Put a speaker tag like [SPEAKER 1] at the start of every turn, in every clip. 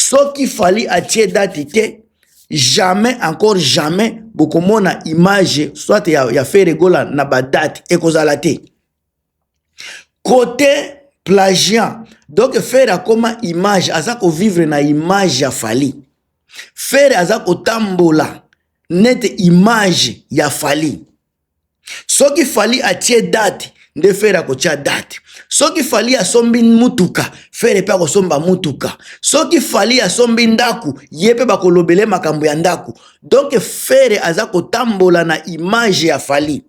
[SPEAKER 1] Soki Fally atie date te, jamais, encore jamais bokomona image soit ya Ferre Gola na badate ekozala te. Côté plagiat, donc Ferre akoma image, aza kovivre na image ya Fally. Ferre aza kotambola nete image ya Fally. Soki Fally atie date, nde Ferre akotia date. Soki Fally asombi mutuka, Ferre mpe akosomba mutuka. Soki Fally asombi ndako, ye mpe bakolobele makambo ya ndako. Donc Ferre aza kotambola na image ya Fally.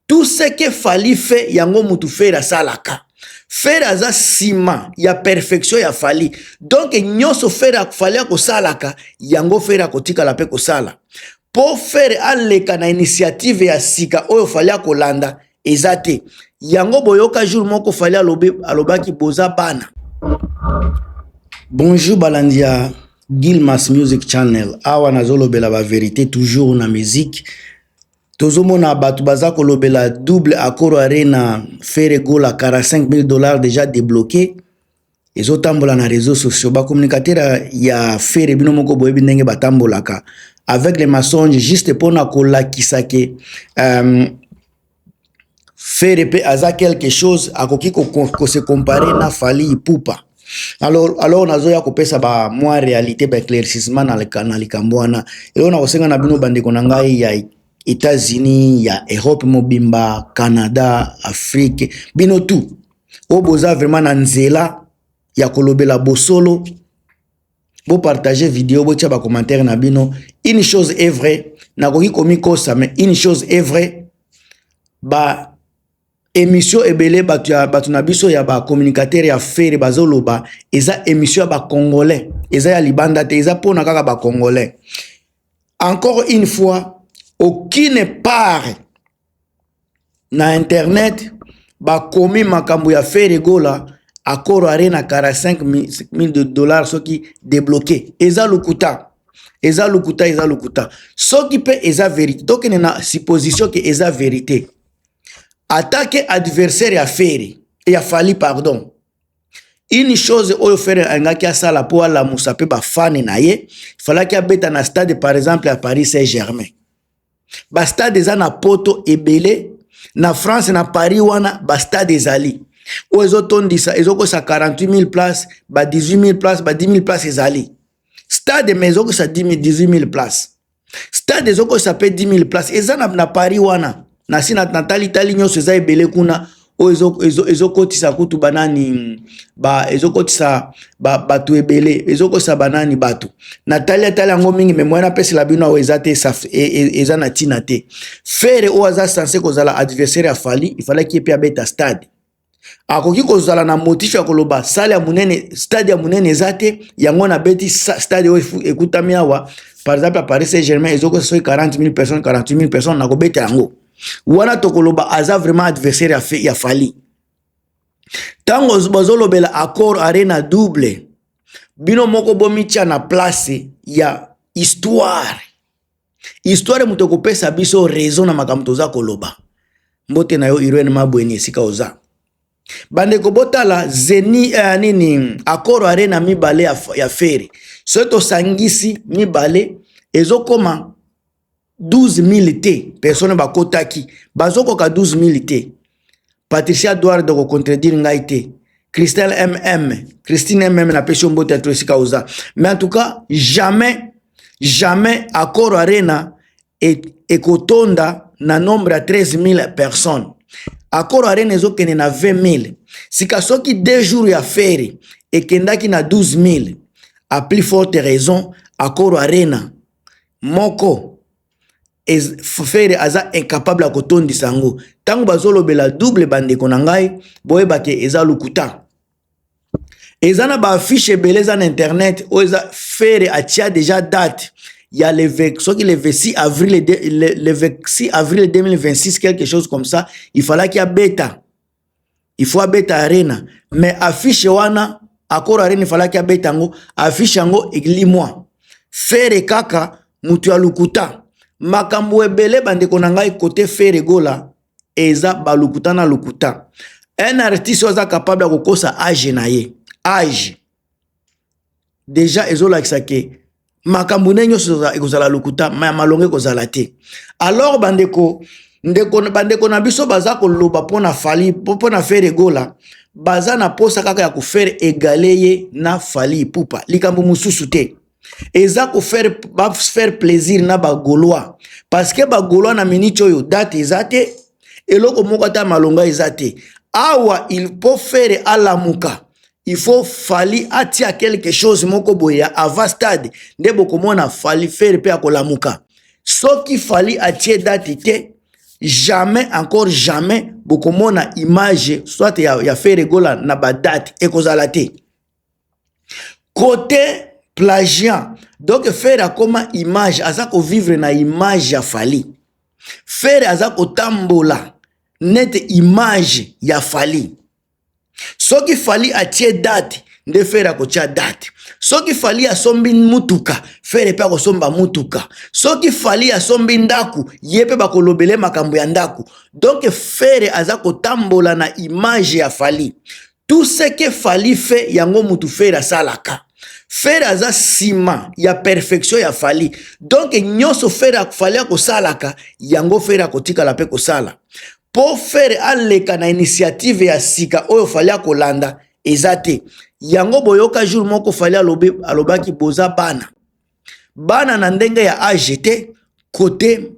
[SPEAKER 1] Tout ce que Fally fait, yango mutu Ferre asalaka. Ferre aza nsima ya perfection ya Fally. Donc nyonso Ferre, Fally akosalaka, yango Ferre akotikala mpe kosala. Mpo Ferre aleka na initiative ya sika oyo Fally akolanda, eza te. Yango boyoka jour moko Fally alobi, alobaki boza bana. Bonjour balandi ya Gilmas Music Channel. Awa nazolobela bavérité toujours na musique. Tozomona bato baza kolobela double Accor Arena, Ferre Gola, 45 000 $ déjà débloqué. Ezotambola na réseaux sociaux. Bacommunicateur ya Ferre, bino moko boyebi ndenge batambolaka avec les mensonges, juste mpona kolakisa ke Ferre mpe aza quelque chose, akoki kose comparer na Fally Ipupa. Alors nazoya kopesa ba mwa réalité, ba éclaircissement na likambo wana. Eloko na kosenga na bino, bandeko na ngai ya États-Unis, ya Europe mobimba, Canada, Afrique, bino tout oyo boza vraiment na nzela ya kolobela bosolo, bopartage video, botia bacommentaire na bino. Une chose est vraie, nakoki komikosa, mais une chose est vraie: ba émission ebele bato ya bato na biso ya bacommunicateur ya Ferre bazoloba, eza émission ya bacongolais, eza ya libanda te, eza mpona kaka bacongolais. Encore une fois, aucune part na internet bakomi makambo ya Ferre Gola, Accor Arena, 45 000 de dollars soki débloqué. Eza lokuta, eza lokuta, eza lokuta. Soki mpe eza vérité, tokende na supposition ke eza vérité, attaque adversaire ya Ferre, ya Fally, pardon. Une chose oyo Ferre alingaki asala mpo alamusa mpe bafans na ye, falaki abeta na stade, par exemple ya Paris Saint Germain. Bastade eza na Poto ebele, na France, na Paris wana bastade ezali oyo ezotondisa, ezokosa 48 000 place, ba 18 000 place, ba 10 000 place. Ezali stade, mais ezokosa 18 000 place. Stade ezokosa mpe 10 000 place eza na Paris wana. Nasi natalitali nyonso, eza ebele kuna oyo ezokotisa kutu banani ba, ezokotisa bato ebele, ezokotisa banani bato. Natali atali yango mingi, mais moyen napesela bino awa eza te, eza na ntina te. Ferre oyo aza censé kozala adversaire ya Fally, ifalaki ye mpe abeta stade. Akoki kozala na motif ya koloba salle ya monene, stade ya monene eza te, yango nabeti stade oyo ekutami awa, par exemple ya Paris Saint Germain, ezokotisa soki 40 000 personnes, 48 000 personnes, nakobeta yango wana. Tokoloba aza vraiment adversaire ya Fally. Ntango bazolobela Accor Arena double, bino moko bomitia na place ya histoire. Histoire moto ekopesa biso raison na makambo toza koloba. Mbote na yo, Irene Mabweni, esika oza. Bandeko, botala zeni nini, Accor Arena mibale ya Ferre, soki tosangisi mibale, ezokoma 12 000 te. Personne bakotaki bazokoka 12 000 te. Patricia Duardo kocontredire ngai te. Christelle mm, Christine napesi yo mbote ya to esika oza. Mais en tout cas, jamais, jamais Accor Arena ekotonda na nombre ya 13 000 personnes. Accor Arena ezokende na 20 000. Sika soki 2 jours ya Ferre ekendaki na 12 000, à plus forte raison Accor Arena moko, Ferre aza incapable ya kotondisa yango. Ntango bazolobela double, bandeko na ngai, boyebake eza lokuta. Eza na baaffiche ebele eza na internet oyo eza Ferre atia déjà date ya le, soki le 26 avril, le 26 avril 2026, quelque chose comme ça. Il fallaki abeta, il faut abeta Arena, mais affiche wana, Accor Arena, ifalaki abeta yango, affiche yango elimwa. Ferre kaka mutu ya lokuta, makambo ebele. Bandeko na ngai, kote Ferre Gola eza balukuta na lokuta. Un artiste oyo aza capable ya kokosa age na ye, age. Deja ezolakisa ke makambo nde nyonso ekozala lokuta, ya malonga ekozala te. Alors bandeko, ndeko, bandeko na biso baza koloba mpo na Fally, mpo na Ferre Gola, baza na posa kaka ya kofaire égaler ye na Fally Ipupa. Likambo mosusu te, eza kofaire bafaire plaisir na Bagaulois, parce que Bagaulois na minute oyo date eza te, eloko moko ata malonga eza te. Awa il faut Ferre alamuka, il faut Fally atia quelque chose moko boye ya avant stade, nde bokomona Fally, Ferre mpe akolamuka. Soki Fally atie date te, jamais, encore jamais bokomona image soit ya Ferre Gola na badate ekozala te. Côté plagiat, donc Ferre akoma image, aza kovivre na image ya Fally. Ferre aza kotambola nete image ya Fally. Soki Fally atie date, nde Ferre akotia date. Soki Fally asombi mutuka, Ferre mpe akosomba mutuka. Soki Fally asombi ndako, ye mpe bakolobele makambo ya ndako. Donc Ferre aza kotambola na image ya Fally. Tout ce que Fally fait, yango mutu Ferre asalaka. Ferre aza nsima ya perfection ya Fally. Donc nyonso Ferre, Fally akosalaka, yango Ferre akotikala mpe kosala. Mpo Ferre aleka na initiative ya sika oyo Fally akolanda eza te. Yango boyoka jour moko Fally alobi, alobaki boza bana, bana na ndenge ya age te, côté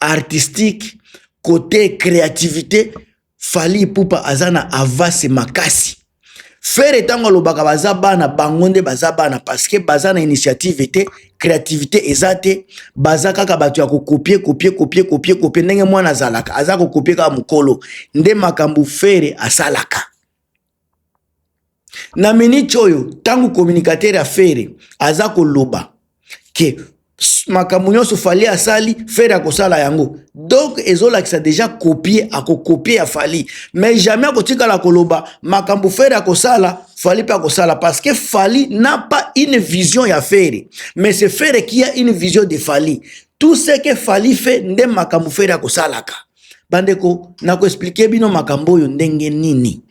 [SPEAKER 1] artistique, côté créativité, Fally Ipupa aza na avance makasi. Ferre ntango alobaka baza bana, bango nde baza bana, parce que baza na initiative te, créativité eza te, baza kaka bato ya kocopier, copier, copier, copier, copier. Ndenge mwana azalaka, aza kocopier kaka mokolo. Nde makambo Ferre asalaka na miniti oyo. Ntango communicateur ya Ferre aza koloba ke makambo nyonso Fally asali, Ferre akosala yango, donc ezolakisa déjà copie, akocopier ya Fally. Mais jamais akotikala koloba makambo Ferre akosala, Fally mpe akosala, parce que Fally n'a pas une vision ya Ferre, mais c'est Ferre qui a une vision de Fally. Tout ce que Fally fait, nde makambo Ferre akosalaka. Bandeko, nakoexpliquer bino makambo oyo ndenge nini?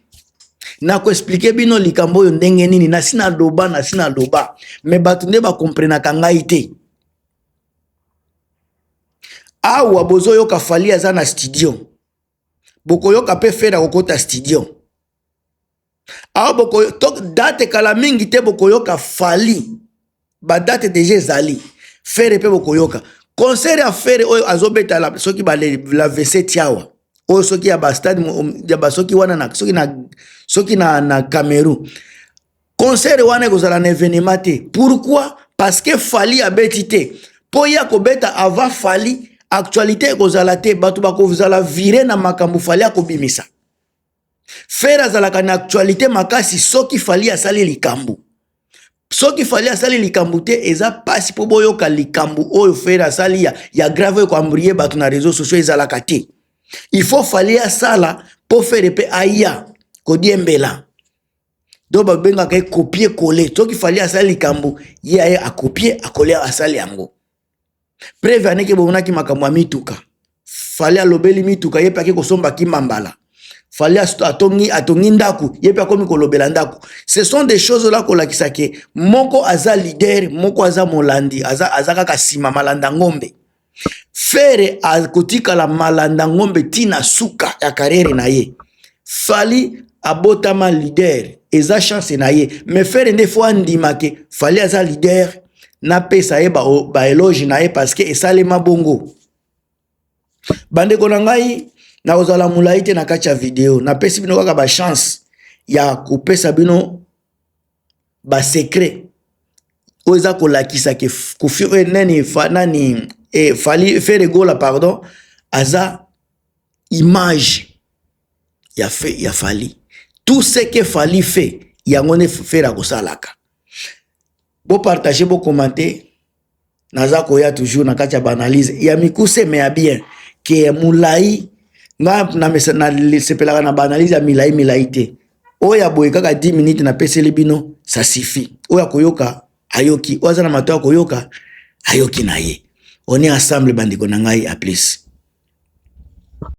[SPEAKER 1] Nakoexpliquer bino likambo oyo ndenge nini? Nasi naloba, nasi naloba, mais bato nde bakomprenaka ngai te. Awa bozoyoka Fally aza na studio, bokoyoka mpe Ferre akokota studio. Awa bokoyo, to, date kala mingi te bokoyoka Fally, badate déjà ezali. Ferre mpe bokoyoka concert ya Ferre oyo azobeta soki la 27 awa oyo, soki ya bastade ya basoki wana na, soki na Cameroun. Concert wana ekozala na événement te. Pourquoi? Parce que Fally abeti te. Mpo ye akobeta avant Fally, actualité ekozala te, bato bakozala vire na makambo Fally akobimisa. Ferre azalaka na actualité makasi soki Fally asali likambo. Soki Fally asali likambo te, eza mpasi mpo boyoka likambo oyo Ferre asali ya grave oyo koembrouiller bato na réseau sociaux, ezalaka te. Il faut Fally asala mpo Ferre mpe aya kodiembela. Donc babengaka ye copier coller. Soki Fally asali likambo, ye aye acopier, acoller, asali yango. Preuve aneke bomonaki makambo ya mituka. Fally alobeli mituka, ye mpe ake kosomba kimbambala. Fally atongi ndako, ye mpe akomi kolobela ndako. Ce sont des choses ola kolakisa ke moko aza leader, moko aza molandi, aza kaka nsima, malanda ngombe. Ferre akotikala malanda ngombe ntina suka ya carrière na ye. Fally abotama leader, eza chance na ye, mais Ferre nde faut andima ke Fally aza leader, napesa ye baéloge ba na ye, parce que esalema bongo. Bandeko na ngai, nakozala molai te na kati ya video. Napesi bino kaka bachance ya kopesa bino basecret oyo eza kolakisa ke Kofi eh, nani fa, nani eh, Fally, Ferre Gola, pardon, aza image ya Fally. Tout ce que Fally fait, yango nde Ferre akosalaka. Bopartager, bocommenter. Naza koya toujours na kati ya baanalyse ya mikuse, mais ya bien ke ya molai. Nga nasepelaka na baanalyse ya milai milai te. Oyo ya boye kaka 10 minutes napeseli bino, ça suffit. Oyo akoyoka ayoki, oyo aza na mato akoyoka ayoki na ye. On est ensemble, bandeko na ngai, à plus.